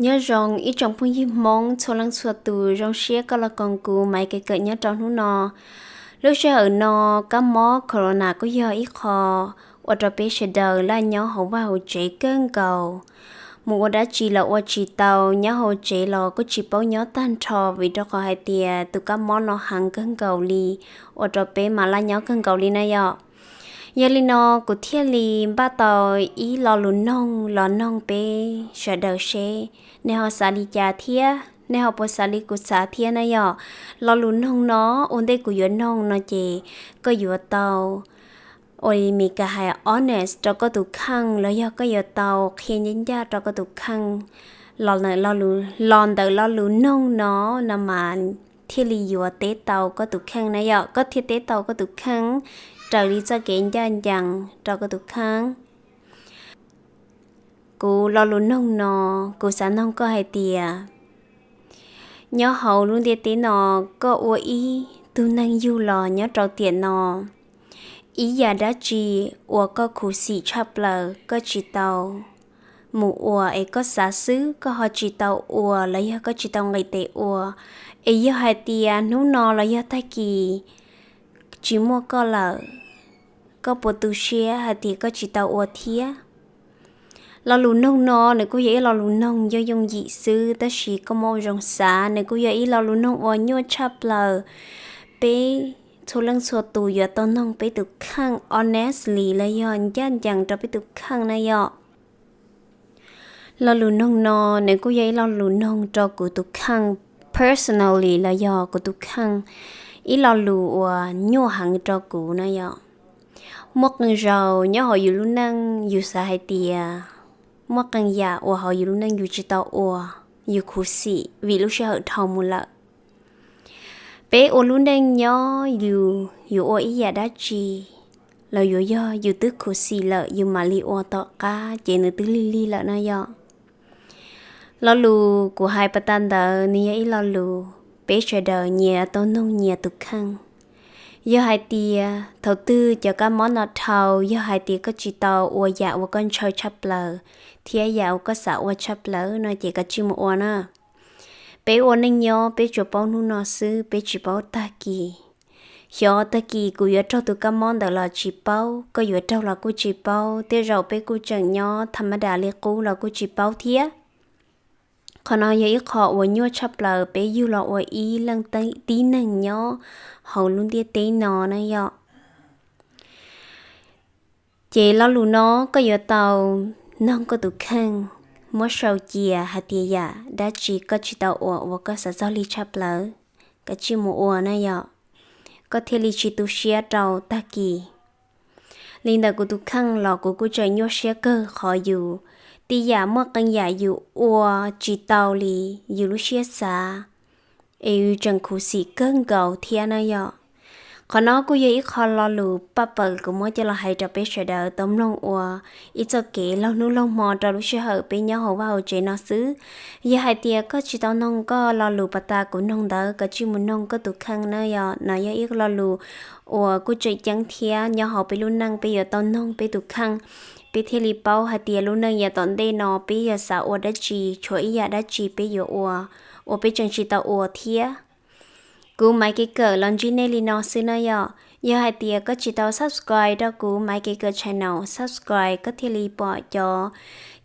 Nyob zoo ib tsoom phooj ywg Hmoob txhua leej txhua tus, zoo siab koj los koom kuv Maiv Kev Kawm nyob rau hnub no. Lub sij hawm no, kab mob corona kuj yog ib qho ua rau peb sawv daws laj nyob hauv vaj hauv tsev kawg nkaus. Mus ua dab tsi los ua tsis tau, nyob hauv tsev los kuj tsis paub nyob tag nrho vim rau qhov hais tias tus kab mob no heev kawg nkaus li, ua rau peb mas laj nyob kawg nkaus li na yom. Yog li no kuv thiaj li npaj tau ib lo lus noog los noog peb sawv daws seb nej ho xav li cas thiab nej ho puas xav li kuv xav thiab na yom. Lo lus noog no, ua ntej kuv yuav noog no ces koj yuav tau, ua li Mis Kas hais, honest rau koj tus kheej los yog koj yuav tau qhia ncaj ncaj rau koj tus kheej. Los ntawm lo lus noog no, no mas thiaj li yuav teb tau koj tus kheej na yom, koj thiaj teb tau koj tus kheej raws li txoj kev ncaj ncees rau koj tus kheej. Kuv lo lus noog no, kuv xav noog koj hais tias, nyob hauv lub ntiaj teb no, koj ua ib tug neeg yug los nyob rau tiam no, ib yam dab tsi uas koj khuv xim tshaj plaws koj tsis tau mus ua es koj xav xwb koj ho tsis tau ua los yog koj tsis tau nqis tes ua, es yog hais tias hnub no los yog tag kis tsis muaj koj lawm, koj puas tu siab hais tias koj tsis tau ua thiab? Lo lus noog no nws kuj yog ib lo lus noog yooj yooj yim xwb, tab sis koj muab ua zoo xav, nws kuj yog ib lo lus noog uas nyuaj tshaj plaws. Peb txhua leej txhua tus yuav tau noog peb tus kheej honestly los yog ncaj ncees rau peb tus kheej na yom. Lo lus noog no nws kuj yog ib lo lus noog rau kuv tus kheej personally los yog kuv tus kheej, ib lo lus uas nyuaj heev rau kuv na yom. Muaj qee zaus nyob hauv yus lub neej yus xav hais tias muaj qee yam uas hauv yus lub neej yus tsis tau ua, yus khuv xim vim lub sij hawm dhau mus lawm. Peb ua lub neej nyob yus yuav ua ib yam dab tsi los yuav yog yus twb khuv xim lawm yus mam li ua tom qab ces nws twb lig lig lawm na yom. Lo lus kuv hais pas tas ntawd nws yog ib lo lus peb sawv daws nyias tau noog nyias tus kheej. Yog hais tias thaum twg cov kab mob no dhau, yog hais tias koj tsis tau ua yam uas koj ntshaw tshaj plaws thiab yam uas koj xav ua tshaj plaws no ces koj tsij mus ua na. Peb ua neej nyob peb tsuas paub hnub no xwb, peb tsis paub tag kis. Xyov tag kis kuv yuav raug tus kab mob ntawd los tsis paub, koj yuav raug los kuj tsis paub, tej zaum peb kuj tseem nyob tham ma das li qub los kuj tsis paub thiab. Qhov no yog ib qho uas nyuaj tshaj plaws peb yug los ua ib leej tib neeg nyob hauv lub ntiaj teb no na yom. Ces lo lus no koj yuav tau noog koj tus kheej, muab sau cia hais tias yam dab tsi koj tsis tau ua uas koj xav txog li tshaj plaws, koj tsij mus ua na yom, koj thiaj li tsis tu siab rau tag kis. Li ntawm kuv tus kheej los kuv kuj tseem nyuaj siab kawg qhov yus, tib yam muaj qee yam yus ua tsis tau li yus lub siab xav, es yus tseem khuv xim kawg nkaus thiab na yom. Qhov no kuj yog ib qho lo lus paj pawg kuv muab coj los hais rau peb sawv daws tau mloog ua ib txoj kev laug hnub laug hmo rau lub sij hawm peb nyob hauv vaj hauv tsev no xwb. Yog hais tias koj tsis tau noog koj lo lus pas tas kuv noog ntawd, koj tsij mus noog koj tus kheej na yom. No yog ib lo lus uas kuj tseem ceeb thiab nyob hauv peb lub neej peb yuav tau noog peb tus kheej, peb thiaj li paub hais tias lub neej yav tom ntej no peb yog xav ua dab tsi, tshuav ib yam dab tsi peb yuav ua uas peb tseem tsis tau ua thiab. Kuv Maiv Kev Kawm los ntsib nej li no xwb na yom. Yog hais tias koj tsis tau subscribe rau kuv Maiv Kev Kawm channel, subscribe koj thiaj li pom cov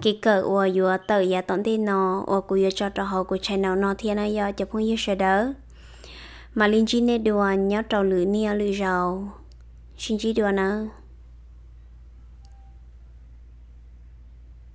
kev kawm uas yuav tawm yav tom ntej no uas kuv yuav tso rau hauv kuv channel no thiab na yom cov phooj ywg sawv daws. Mam li ntsib nej dua nyob rau lwm niaj lwm zaus. Sib ntsib dua nawb.